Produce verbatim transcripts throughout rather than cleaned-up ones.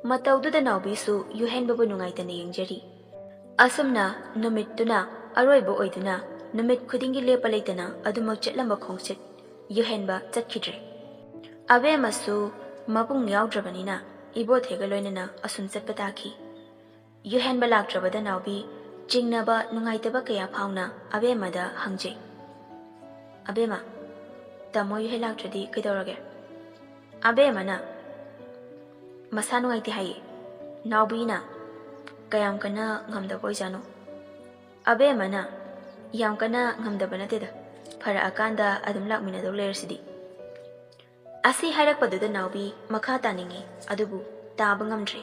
ꯃꯇꯧꯗꯨꯗ ꯅꯥꯎꯕꯤꯁꯨ ꯌꯨꯍꯦꯟꯕꯕꯨ ꯅꯨꯡꯉꯥꯏꯇꯅ ꯌꯦꯡꯖꯔꯤ꯫ ꯑꯁꯨꯝꯅ ꯅꯨꯃꯤꯠꯇꯨꯅ ꯑꯔꯣꯏꯕ ꯑꯣꯏꯗꯨꯅ ꯅꯨꯃꯤꯠ ꯈꯨꯗꯤꯡꯒꯤ ꯂꯦꯞꯄ ꯂꯩꯇꯅ ꯑꯗꯨꯃꯛ ꯆꯠꯂꯝꯕ ꯈꯣꯡꯆꯠ ꯌꯨꯍꯦꯟꯕ ꯆꯠꯈꯤꯗ꯭ꯔꯦ꯫ ꯑꯕꯦꯝꯃꯁꯨ ꯃꯕꯨꯡ ꯌꯥꯎꯗ꯭ꯔꯕꯅꯤꯅ ꯏꯕꯣꯊꯣꯏꯒ ꯂꯣꯏꯅꯅ ꯑꯁꯨꯝ ꯆꯠꯄ ꯇꯥꯈꯤ꯫ ꯌꯨꯍꯦꯟꯕ ꯂꯥꯛꯇ꯭ꯔꯕꯗ ꯅꯥꯎꯕꯤ ꯆꯤꯡꯅꯕ ꯅꯨꯡꯉꯥꯏꯇꯕ ꯀꯌꯥ ꯐꯥꯎꯅ ꯑꯕꯦꯝꯃꯗ ꯍꯪꯖꯩ꯫ "ꯑꯕꯦꯝꯃ, ꯇꯥꯃꯣ ꯌꯨꯍꯦꯟ ꯂꯥꯛꯇ꯭ꯔꯗꯤ ꯀꯩꯗꯧꯔꯒꯦ?" ꯑꯕꯦꯝꯃꯅ ꯃꯁꯥ ꯅꯨꯡꯉꯥꯏꯇꯦ ꯍꯥꯏꯌꯦ꯫ ꯅꯥꯎꯕꯤꯅ ꯀꯌꯥꯝ ꯀꯟꯅ ꯉꯝꯗꯕ ꯑꯣꯏꯖꯥꯠꯅꯣ? ꯑꯕꯦꯝꯃꯅ ꯌꯥꯝ ꯀꯟꯅ ꯉꯝꯗꯕ ꯅꯠꯇꯦꯗ, ꯐꯔꯛꯑꯀꯥꯟꯗ ꯑꯗꯨꯝ ꯂꯥꯛꯃꯤꯟꯅꯗꯧ ꯂꯩꯔꯁꯤꯗꯤ꯫ ꯑꯁꯤ ꯍꯥꯏꯔꯛꯄꯗꯨꯗ ꯅꯥꯎꯕꯤ ꯃꯈꯥ ꯇꯥꯅꯤꯡꯉꯤ, ꯑꯗꯨꯕꯨ ꯇꯥꯕ ꯉꯝꯗ꯭ꯔꯦ꯫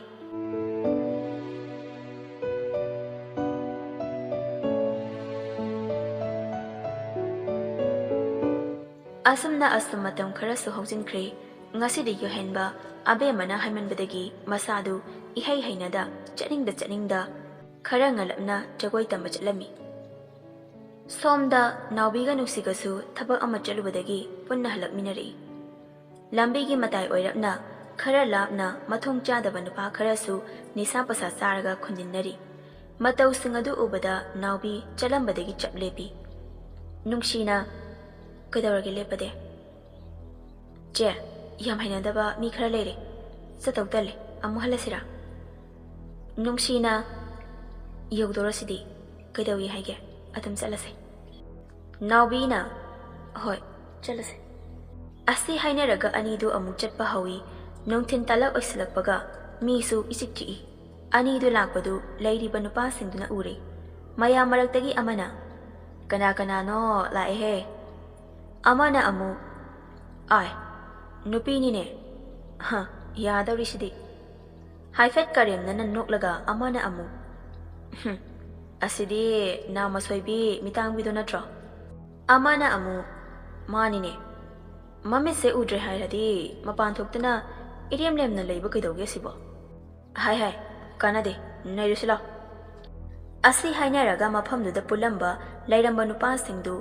ꯑꯁꯨꯝꯅ ꯑꯁꯨꯝ ꯃꯇꯝ ꯈꯔꯁꯨ ꯍꯧꯖꯤꯟꯈ꯭ꯔꯦ꯫ ꯉꯁꯤꯗꯤ ꯌꯨꯍꯦꯟꯕ ꯑꯕꯦꯝꯃꯅ ꯍꯥꯏꯃꯟꯕꯗꯒꯤ ꯃꯁꯥꯗꯨ ꯏꯍꯩ ꯍꯩꯅꯗ, ꯆꯠꯅꯤꯡꯗ ꯆꯠꯅꯤꯡꯗ ꯈꯔ ꯉꯜꯂꯞꯅ ꯖꯒꯣꯏ ꯇꯝꯕ ꯆꯠꯂꯝꯃꯤ꯫ ꯁꯣꯝꯗ ꯅꯥꯎꯕꯤꯒ ꯅꯨꯡꯁꯤꯒꯁꯨ ꯊꯕꯛ ꯑꯃ ꯆꯠꯂꯨꯕꯗꯒꯤ ꯄꯨꯟꯅ ꯍꯜꯂꯛꯃꯤꯟꯅꯔꯛꯏ꯫ ꯂꯝꯕꯤꯒꯤ ꯃꯇꯥꯏ ꯑꯣꯏꯔꯞꯅ ꯈꯔ ꯂꯥꯞꯅ ꯃꯊꯣꯡ ꯆꯥꯗꯕ ꯅꯨꯄꯥ ꯈꯔꯁꯨ ꯅꯤꯁꯥ ꯄꯁꯥ ꯆꯥꯔꯒ ꯈꯨꯟꯖꯤꯟꯅꯔꯤ꯫ ꯃꯇꯧꯁꯤꯡ ꯑꯗꯨ ꯎꯕꯗ ꯅꯥꯎꯕꯤ ꯆꯠꯂꯝꯕꯗꯒꯤ ꯆꯞ ꯂꯦꯞꯄꯤ꯫ ꯅꯨꯡꯁꯤꯅ, "ꯀꯩꯗꯧꯔꯒꯦ ꯂꯦꯞꯄꯗꯤ?" "ꯆꯦ, ꯌꯥꯝ ꯍꯩꯅꯗꯕ ꯃꯤ ꯈꯔ ꯂꯩꯔꯦ꯫ ꯆꯠꯇꯧ ꯇꯜꯂꯦ꯫ ꯑꯃꯨꯛ ꯍꯜꯂꯁꯤꯔꯥ?" ꯅꯨꯡꯁꯤꯅ, "ꯌꯧꯗꯣꯔꯁꯤꯗꯤ꯫ ꯀꯩꯗꯧꯏ ꯍꯥꯏꯒꯦ? ꯑꯗꯨꯝ ꯆꯠꯂꯁꯦ꯫" ꯅꯥꯎꯕꯤꯅ, "ꯍꯣꯏ, ꯆꯠꯂꯁꯦ꯫" ꯑꯁꯤ ꯍꯥꯏꯅꯔꯒ ꯑꯅꯤꯗꯨ ꯑꯃꯨꯛ ꯆꯠꯄ ꯍꯧꯏ꯫ ꯅꯨꯡꯊꯤꯟ ꯇꯥꯂꯛ ꯑꯣꯏꯁꯤꯜꯂꯛꯄꯒ ꯃꯤꯁꯨ ꯏꯆꯤꯛ ꯆꯤꯛꯏ꯫ ꯑꯅꯤꯗꯨ ꯂꯥꯛꯄꯗꯨ ꯂꯩꯔꯤꯕ ꯅꯨꯄꯥꯁꯤꯡꯗꯨꯅ ꯎꯔꯦ꯫ ꯃꯌꯥꯝ ꯃꯔꯛꯇꯒꯤ ꯑꯃꯅ, "ꯀꯅꯥ ꯀꯅꯥꯅꯣ ꯂꯥꯛꯑꯦꯍꯦ?" ꯑꯃꯅ ꯑꯃꯨꯛ, "ꯑꯥꯏ, ꯅꯨꯄꯤꯅꯤꯅꯦ꯫ ꯍ, ꯌꯥꯗꯧꯔꯤꯁꯤꯗꯤ꯫" ꯍꯥꯏꯐꯦꯠ ꯀꯔꯦꯝꯅꯅ ꯅꯣꯛꯂꯒ ꯑꯃꯅ ꯑꯃꯨꯛ, "ꯍꯨꯝ, ꯑꯁꯤꯗꯤ ꯅꯥꯃ ꯁꯣꯏꯕꯤ ꯃꯤꯇꯥꯡꯕꯤꯗꯣ ꯅꯠꯇ꯭ꯔꯣ?" ꯑꯃꯅ ꯑꯃꯨꯛ, "ꯃꯥꯅꯤꯅꯦ꯫ ꯃꯃꯤꯠꯁꯦ ꯎꯗ꯭ꯔꯦ ꯍꯥꯏꯔꯗꯤ ꯃꯄꯥꯟ ꯊꯣꯛꯇꯅ ꯏꯔꯦꯝ ꯂꯦꯝꯅ ꯂꯩꯕ ꯀꯩꯗꯧꯒꯦ ꯁꯤꯕꯣ? ꯍꯥꯏ ꯍꯥꯏ, ꯀꯥꯟꯅꯗꯦ, ꯅꯩꯔꯨꯁꯤ ꯂꯥꯎ꯫" ꯑꯁꯤ ꯍꯥꯏꯅꯔꯒ ꯃꯐꯝꯗꯨꯗ ꯄꯨꯜꯂꯝꯕ, ꯂꯩꯔꯝꯕ ꯅꯨꯄꯥꯁꯤꯡꯗꯨ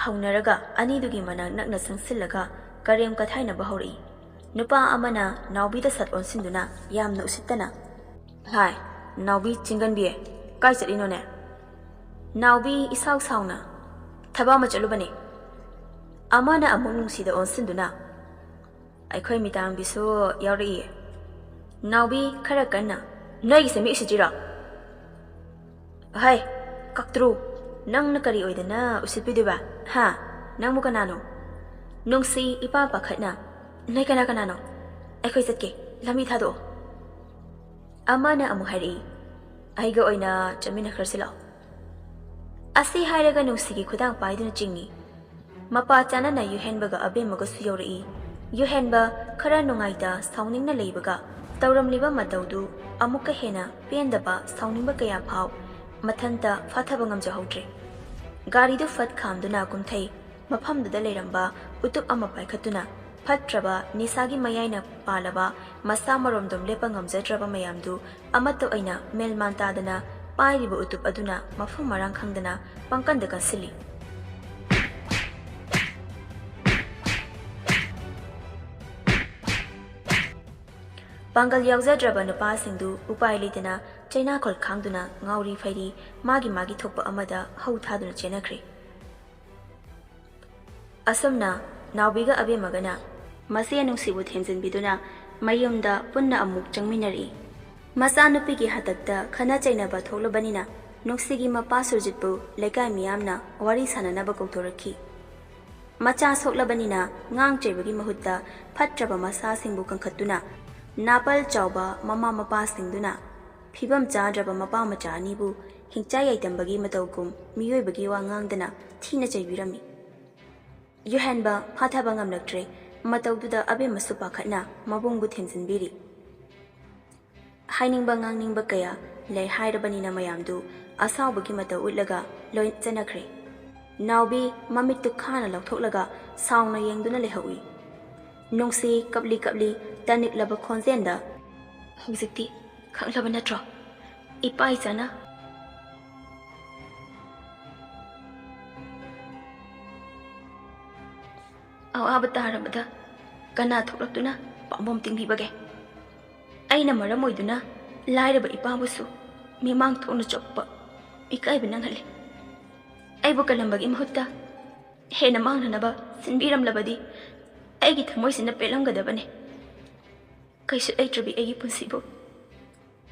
ꯍꯧꯅꯔꯒ ꯑꯅꯤꯗꯨꯒꯤ ꯃꯅꯥꯛ ꯅꯛꯅ ꯆꯪꯁꯤꯜꯂꯒ ꯀꯔꯦꯝ ꯀꯊꯥꯏꯅꯕ ꯍꯧꯔꯛꯏ꯫ ꯅꯨꯄꯥ ꯑꯃꯅ ꯅꯥꯎꯕꯤꯗ ꯁꯠ ꯑꯣꯟꯁꯤꯟꯗꯨꯅ ꯌꯥꯝꯅ ꯎꯁꯤꯠꯇꯅ, "ꯍꯥꯏ, ꯅꯥꯎꯕꯤ ꯆꯤꯡꯒꯟꯕꯤ, ꯀꯥꯏ ꯆꯠꯂꯤꯅꯣꯅꯦ?" ꯅꯥꯎꯕꯤ ꯏꯁꯥꯎ ꯁꯥꯎꯅ, "ꯊꯕꯛ ꯑꯃ ꯆꯠꯂꯨꯕꯅꯦ"꯫ ꯑꯃꯅ ꯑꯃꯨꯛ ꯅꯨꯡꯁꯤꯗ ꯑꯣꯟꯁꯤꯟꯗꯨꯅ, "ꯑꯩꯈꯣꯏ ꯃꯤꯇꯥꯡꯕꯤꯁꯨ ꯌꯥꯎꯔꯛꯏꯌꯦ"꯫ ꯅꯥꯎꯕꯤ ꯈꯔ ꯀꯟꯅ, "ꯅꯣꯏꯒꯤꯁꯦ ꯃꯤ ꯎꯁꯤꯠꯇ꯭ꯔꯤꯔꯣ? ꯍꯩ, ꯀꯛꯇ꯭ꯔꯨ, ꯅꯪꯅ ꯀꯔꯤ ꯑꯣꯏꯗꯅ ꯎꯁꯤꯠꯄꯤꯗꯣꯏꯕ? ꯍꯥ? ꯅꯪꯕꯨ ꯀꯅꯥꯅꯣ?" ꯅꯨꯡꯁꯤ ꯏꯄꯥ ꯄꯥꯈꯠꯅ, "ꯅꯣꯏ ꯀꯅꯥ ꯀꯅꯥꯅꯣ? ꯑꯩꯈꯣꯏ ꯆꯠꯀꯦ, ꯂꯝꯕꯤ ꯊꯥꯗꯣꯛꯑꯣ"꯫ ꯑꯃꯅ ꯑꯃꯨꯛ ꯍꯥꯏꯔꯛꯏ, "ꯑꯩꯒ ꯑꯣꯏꯅ ꯆꯠꯃꯤꯟꯅꯈ꯭ꯔꯁꯤ ꯂꯥꯛꯑꯣ"꯫ ꯑꯁꯤ ꯍꯥꯏꯔꯒ ꯅꯨꯡꯁꯤꯒꯤ ꯈꯨꯗꯥꯡ ꯄꯥꯏꯗꯨꯅ ꯆꯤꯡꯏ꯫ ꯃꯄꯥ ꯆꯥꯅꯅ ꯌꯨꯍꯦꯟꯕꯒ ꯑꯕꯦꯝꯃꯒꯁꯨ ꯌꯧꯔꯛꯏ꯫ ꯌꯨꯍꯦꯟꯕ ꯈꯔ ꯅꯨꯡꯉꯥꯏꯇ ꯁꯥꯎꯅꯤꯡꯅ ꯂꯩꯕꯒ ꯇꯧꯔꯝꯂꯤꯕ ꯃꯇꯧꯗꯨ ꯑꯃꯨꯛꯀ ꯍꯦꯟꯅ ꯄꯦꯟꯗꯕ ꯁꯥꯎꯅꯤꯡꯕ ꯀꯌꯥ ꯐꯥꯎ ꯃꯊꯟꯇ ꯐꯥꯊꯕ ꯉꯝꯖꯍꯧꯗ꯭ꯔꯦ꯫ ꯒꯥꯔꯤꯗꯨ ꯐꯠ ꯈꯥꯝꯗꯨꯅ ꯀꯨꯝꯊꯩ꯫ ꯃꯐꯝꯗꯨꯗ ꯂꯩꯔꯝꯕ ꯎꯇꯨꯞ ꯑꯃ ꯄꯥꯏꯈꯠꯇꯨꯅ ꯐꯠꯇ꯭ꯔꯕ ꯅꯤꯁꯥꯒꯤ ꯃꯌꯥꯏꯅ ꯄꯥꯜꯂꯕ ꯃꯁꯥ ꯃꯔꯣꯝꯗꯣꯝ ꯂꯦꯞꯄ ꯉꯝꯖꯗ꯭ꯔꯕ ꯃꯌꯥꯝꯗꯨ ꯑꯃꯠꯇ ꯑꯣꯏꯅ ꯃꯦꯜꯃꯥꯟ ꯇꯥꯗꯅ ꯄꯥꯏꯔꯤꯕ ꯎꯇꯨꯞ ꯑꯗꯨꯅ ꯃꯐꯝ ꯃꯔꯥꯡ ꯈꯪꯗꯅ ꯄꯪꯀꯟꯗ ꯀꯟꯁꯤꯜꯂꯤ꯫ ꯄꯥꯡꯒꯜ ꯌꯥꯎꯖꯗ꯭ꯔꯕ ꯅꯨꯄꯥꯁꯤꯡꯗꯨ ꯎꯄꯥꯏ ꯂꯩꯇꯅ ꯆꯩꯅꯥꯈꯣꯜ ꯈꯥꯡꯗꯨꯅ ꯉꯥꯎꯔꯤ ꯐꯩꯔꯤ ꯃꯥꯒꯤ ꯃꯥꯒꯤ ꯊꯣꯛꯄ ꯑꯃꯗ ꯍꯧ ꯊꯥꯗꯨꯅ ꯆꯦꯟꯅꯈ꯭ꯔꯦ꯫ ꯑꯁꯨꯝꯅ ꯅꯥꯎꯕꯤꯒ ꯑꯕꯦꯝꯃꯒꯅ ꯃꯆꯦ ꯅꯨꯡꯁꯤꯕꯨ ꯊꯦꯝꯖꯤꯟꯕꯤꯗꯨꯅ ꯃꯌꯨꯝꯗ ꯄꯨꯟꯅ ꯑꯃꯨꯛ ꯆꯪꯃꯤꯟꯅꯔꯛꯏ꯫ ꯃꯆꯥꯅꯨꯄꯤꯒꯤ ꯍꯥꯛꯇꯛꯇ ꯈꯠꯅ ꯆꯩꯅꯕ ꯊꯣꯛꯂꯕꯅꯤꯅ ꯅꯨꯡꯁꯤꯒꯤ ꯃꯄꯥ ꯁꯨꯔꯖꯤꯠꯄꯨ ꯂꯩꯀꯥꯏ ꯃꯤꯌꯥꯝꯅ ꯋꯥꯔꯤ ꯁꯥꯟꯅꯅꯕ ꯀꯧꯊꯣꯔꯛꯈꯤ꯫ ꯃꯆꯥ ꯁꯣꯛꯂꯕꯅꯤꯅ ꯉꯥꯡ ꯆꯩꯕꯒꯤ ꯃꯍꯨꯠꯇ ꯐꯠꯇ꯭ꯔꯕ ꯃꯁꯥꯁꯤꯡꯕꯨ ꯀꯟꯈꯠꯇꯨꯅ ꯅꯥꯄꯜ ꯆꯥꯎꯕ ꯃꯃꯥ ꯃꯄꯥꯁꯤꯡꯗꯨꯅ ꯐꯤꯕꯝ ꯆꯥꯗ꯭ꯔꯕ ꯃꯄꯥ ꯃꯆꯥ ꯑꯅꯤꯕꯨ ꯍꯤꯡꯆꯥ ꯌꯥꯏꯇꯝꯕꯒꯤ ꯃꯇꯧꯒꯨꯝ ꯃꯤꯑꯣꯏꯕꯒꯤ ꯋꯥ ꯉꯥꯡꯗꯅ ꯊꯤꯅ ꯆꯩꯕꯤꯔꯝꯃꯤ꯫ ꯌꯨꯍꯦꯟꯕ ꯐꯥꯊꯕ ꯉꯝꯂꯛꯇ꯭ꯔꯦ꯫ ꯃꯇꯧꯗꯨꯗ ꯑꯕꯦꯝꯃꯁꯨ ꯄꯥꯈꯠꯅ ꯃꯕꯨꯡꯕꯨ ꯊꯦꯝꯖꯤꯟꯕꯤꯔꯤ꯫ ꯍꯥꯏꯅꯤꯡꯕ ꯉꯥꯡꯅꯤꯡꯕ ꯀꯌꯥ ꯂꯩ ꯍꯥꯏꯔꯕꯅꯤꯅ ꯃꯌꯥꯝꯗꯨ ꯑꯁꯥꯎꯕꯒꯤ ꯃꯇꯧ ꯎꯠꯂꯒ ꯂꯣꯏ ꯆꯠꯅꯈ꯭ꯔꯦ꯫ ꯅꯥꯎꯕꯤ ꯃꯃꯤꯠꯇꯨ ꯈꯥꯅ ꯂꯧꯊꯣꯛꯂꯒ ꯁꯥꯎꯅ ꯌꯦꯡꯗꯨꯅ ꯂꯩꯍꯧꯏ꯫ ꯅꯨꯡꯁꯤ ꯀꯞꯂꯤ ꯀꯞꯂꯤ ꯇꯅꯤꯛꯂꯕ ꯈꯣꯟꯖꯦꯜꯗ, "ꯍꯧꯖꯤꯛꯇꯤ ꯈꯪꯂꯕ ꯅꯠꯇ꯭ꯔꯣ? ꯏꯄꯥ ꯏꯆꯥꯅ ꯑꯋꯥꯕ ꯇꯥꯔꯕꯗ ꯀꯅꯥ ꯊꯣꯛꯂꯛꯇꯨꯅ ꯄꯥꯝꯕꯣꯝ ꯇꯤꯡꯕꯤꯕꯒꯦ? ꯑꯩꯅ ꯃꯔꯝ ꯑꯣꯏꯗꯨꯅ ꯂꯥꯏꯔꯕ ꯏꯄꯥꯕꯨꯁꯨ ꯃꯤꯃꯥꯡ ꯊꯣꯛꯅ ꯆꯣꯞꯄ ꯏꯀꯥꯏꯕ ꯅꯪꯍꯜꯂꯤ꯫ ꯑꯩꯕꯨ ꯀꯜꯂꯝꯕꯒꯤ ꯃꯍꯨꯠꯇ ꯍꯦꯟꯅ ꯃꯥꯡꯅꯅꯕ ꯁꯤꯟꯕꯤꯔꯝꯂꯕꯗꯤ ꯑꯩꯒꯤ ꯊꯃꯣꯏꯁꯤꯅ ꯄꯦꯜꯂꯝꯒꯗꯕꯅꯤ꯫ ꯀꯩꯁꯨ ꯂꯩꯇ꯭ꯔꯕꯤ ꯑꯩꯒꯤ ꯄꯨꯟꯁꯤꯕꯨ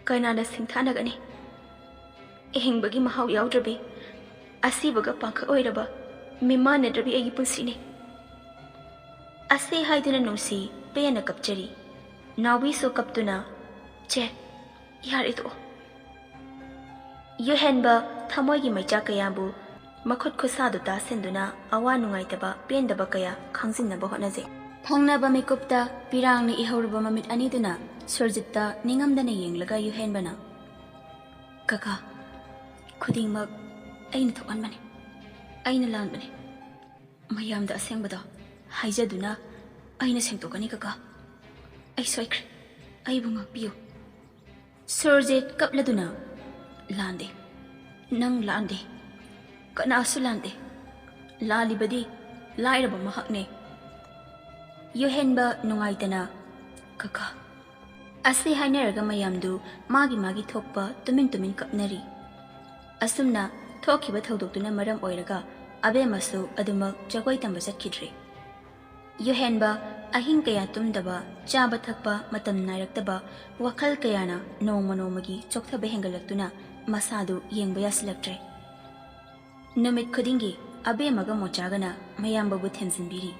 ꯀꯅꯥꯅ ꯁꯤꯡꯊꯥꯅꯒꯅꯤ? ꯍꯤꯡꯕꯒꯤ ꯃꯍꯥꯎ ꯌꯥꯎꯗ꯭ꯔꯕꯤ, ꯑꯁꯤꯕꯒ ꯄꯥꯡꯈꯛ ꯑꯣꯏꯔꯕ ꯃꯤꯃꯥꯟꯅꯗ꯭ꯔꯕꯤ ꯑꯩꯒꯤ ꯄꯨꯟꯁꯤꯅꯤ꯫ ꯑꯁꯤ ꯍꯥꯏꯗꯨꯅ ꯅꯨꯡꯁꯤ ꯄꯦꯟꯅ ꯀꯞꯆꯔꯤ꯫ ꯅꯥꯎꯕꯤꯁꯨ ꯀꯞꯇꯨꯅ, "ꯆꯦ, ꯌꯥꯔꯦ ꯇꯣꯛꯑꯣ꯫" ꯌꯨꯍꯦꯟꯕ ꯊꯃꯣꯏꯒꯤ ꯃꯩꯆꯥꯛ ꯀꯌꯥꯕꯨ ꯃꯈꯨꯠ ꯈꯨꯠꯁꯥꯗꯨ ꯇꯥꯁꯤꯟꯗꯨꯅ ꯑꯋꯥ ꯅꯨꯡꯉꯥꯏꯇꯕ ꯄꯦꯟꯗꯕ ꯀꯌꯥ ꯈꯪꯖꯤꯟꯅꯕ ꯍꯣꯠꯅꯖꯩ꯫ ꯐꯪꯅꯕ ꯃꯤꯀꯨꯞꯇ ꯄꯤꯔꯥꯡꯅ ꯏꯍꯧꯔꯕ ꯃꯃꯤꯠ ꯑꯅꯤꯗꯨꯅ ꯁꯨꯔꯖꯤꯠꯇ ꯅꯤꯡꯉꯝꯗꯅ ꯌꯦꯡꯂꯒ ꯌꯨꯍꯦꯟꯕꯅ, "ꯀꯀꯥ, ꯈꯨꯗꯤꯡꯃꯛ ꯑꯩꯅ ꯊꯣꯛꯍꯟꯕꯅꯤ꯫ ꯑꯩꯅ ꯂꯥꯟꯕꯅꯤ꯫ ꯃꯌꯥꯝꯗ ꯑꯁꯦꯡꯕꯗꯣ ꯍꯥꯏꯖꯗꯨꯅ ꯑꯩꯅ ꯁꯦꯡꯗꯣꯛꯀꯅꯤ ꯀꯀꯥ꯫ ꯑꯩ ꯁꯣꯏꯈ꯭ꯔꯦ꯫ ꯑꯩꯕꯨ ꯉꯥꯛꯄꯤꯌꯨ꯫" ꯁꯨꯔꯖꯤꯠ ꯀꯞꯂꯗꯨꯅ, "ꯂꯥꯟꯗꯦ, ꯅꯪ ꯂꯥꯟꯗꯦ, ꯀꯅꯥꯁꯨ ꯂꯥꯟꯗꯦ꯫ ꯂꯥꯜꯂꯤꯕꯗꯤ ꯂꯥꯏꯔꯕ ꯃꯍꯥꯛꯅꯦ꯫" ꯌꯨꯍꯦꯟꯕ ꯅꯨꯡꯉꯥꯏꯇꯅ, "ꯀꯀꯥ꯫" ꯑꯁꯤ ꯍꯥꯏꯅꯔꯒ ꯃꯌꯥꯝꯗꯨ ꯃꯥꯒꯤ ꯃꯥꯒꯤ ꯊꯣꯛꯄ ꯇꯨꯃꯤꯟ ꯇꯨꯃꯤꯟ ꯀꯞꯅꯔꯤ꯫ ꯑꯁꯨꯝꯅ ꯊꯣꯛꯈꯤꯕ ꯊꯧꯗꯣꯛꯇꯨꯅ ꯃꯔꯝ ꯑꯣꯏꯔꯒ ꯑꯕꯦꯝꯃꯁꯨ ꯑꯗꯨꯃꯛ ꯖꯒꯣꯏ ꯇꯝꯕ ꯆꯠꯈꯤꯗ꯭ꯔꯦ꯫ ꯌꯨꯍꯦꯟꯕ ꯑꯍꯤꯡ ꯀꯌꯥ ꯇꯨꯝꯗꯕ, ꯆꯥꯕ ꯊꯛꯄ ꯃꯇꯝ ꯅꯥꯏꯔꯛꯇꯕ, ꯋꯥꯈꯜ ꯀꯌꯥꯅ ꯅꯣꯡꯃ ꯅꯣꯡꯃꯒꯤ ꯆꯣꯛꯊꯕ ꯍꯦꯟꯒꯠꯂꯛꯇꯨꯅ ꯃꯁꯥꯗꯨ ꯌꯦꯡꯕ ꯌꯥꯁꯤꯜꯂꯛꯇ꯭ꯔꯦ꯫ ꯅꯨꯃꯤꯠ ꯈꯨꯗꯤꯡꯒꯤ ꯑꯕꯦꯝꯃꯒ ꯃꯣꯆꯥꯒꯅ ꯃꯌꯥꯝꯕꯕꯨ ꯊꯦꯝꯖꯤꯟꯕꯤꯔꯤ꯫